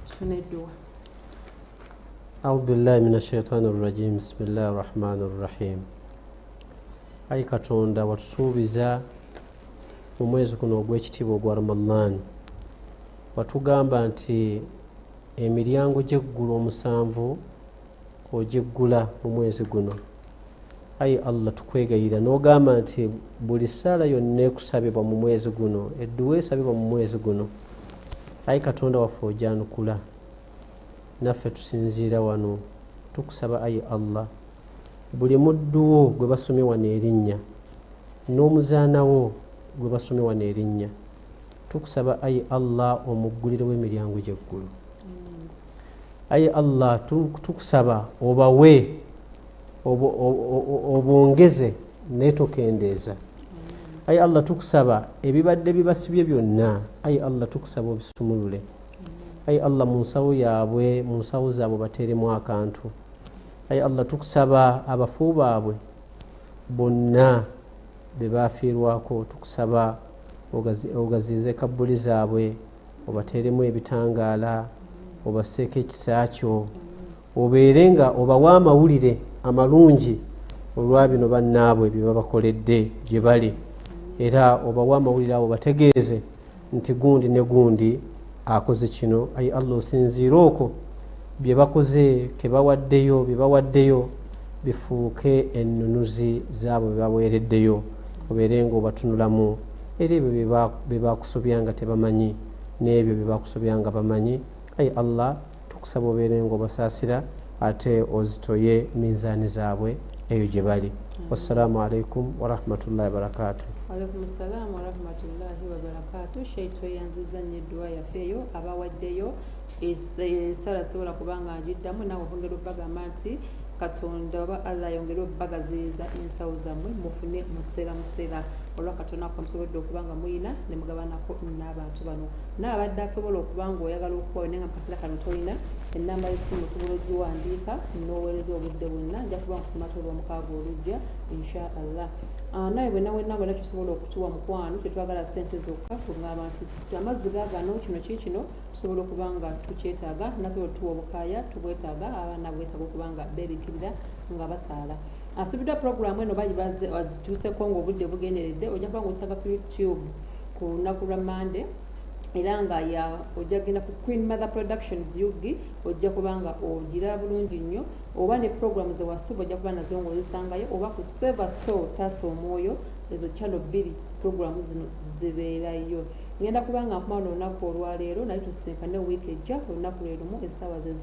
Tufune edduwa. A'udhu billahi minash shaitani rrajim. Bismillahir rahmanir rahim. Ayi Katonda, watusuubiza mu mwezi guno ogw'ekitiibwa ogwa Ramadhan, watugamba nti emiryango gy'eggulu omusanvu ogiggula mu mwezi guno. Ayi Allah, tukwegayirira n'ogamba nti buli ssaala yonna ekusabibwa mu mwezi guno, edduwa esabibwa mu mwezi guno, ayi Katonda waffe ogyanukula. Naffe tusinziira wano tukusaba, ayi Allah, buli muddu wo gwe basomye wano erinnya n'omuzaana wo gwe basomye wano erinnya, tukusaba ayi Allah omuggulirewo emiryango gy'eggulu. Ayi Allah, tukusaba obawe obongeze naye tokendeeza. Ayi Allah, tukusaba ebibadde bibasibye byonna, ayi Allah tukusaba obisumulule. Ayi Allah, mu nsawo yaabwe, mu nsawo zaabwe bateeremu akantu. Ayi Allah, tukusaba abafu baabwe bonna be bafiirwako, tukusaba ogaziize kabbuli zaabwe, obateeremu ebitangaala, obasseeko ekisa kyo, obeere nga obawa amawulire amalungi olwa bino bannaabwe bye babakoledde gye bali, era obawa amawulire abo bategeeze nti gundi ne gundi akoze kino. Ayi Allah, osinziire okwo bye bakoze, ke bawaddeyo, bye bawaddeyo bifuuke ennunuzi zaabwe bye baweereddeyo, obeere nga obatunulamu era ebyo bye bakusobya nga tebamanyi n'ebyo bye bakusobya nga bamanyi. Ayi Allah, tukusaba obeere nga obasaasira ate ozitoye minzaani zaabwe eyo gye bali. Wassalaamu alaikum warahmatullahi wabarakatuh. Alaikum salaam warahmatullahi wabarakatuh. Sheito yanziza nnyo edduwa yaffe eyo abawaddeyo essala sobola kubanga ngiddamu, naawe okwongera obbagamba nti Katonda oba Allah ayongere obbagaziiza ensawo zammwe mufune museera museera olwa Katonda ako musobodde okuba nga muyina ne mugabanako n'abantu bano. N'abadde asobola okuba nga oyagala okuwayo naye nga mu kaseera kano tolina, ennamba y'essimu osobola ogiwandiika n'oweereza obudde bwonna. Nja kuba nkusoma ate olwomukaaga olujja insha Allah. Nawe bwenna wenna bwonna kyosobola okutuwa mukwano, tetwagala ssente zokka, kugamba nti amazzi gaagano kino ki kino tusobola okuba nga tukyetaaga, nasobola otuwa obukaaya tubwetaaga, abaana bwetaaga okuba nga beebikkirira nga basaala. Asuubiddwa puroguraamu eno bagituuseko ng'obudde bugenderedde, ojja kuba ng'osanga ku YouTube ku lunaku lwa Mande, era nga ojja kugenda ku Queen Mother Productions UG, ojja kuba nga ogira bulungi nnyo, oba ne puroguraamu ze wasuuba ojja kuba nazo ng'ozisangayo, oba ku Save a Soul Taasa Omwoyo, ezo channel 2 puroguraamu zino zibeerayo. Ngenda kuba nga nkomawo n'olunaku olwaleero, naye tusisinkane wiiki ejja olunaku lwe lumu essaawa ze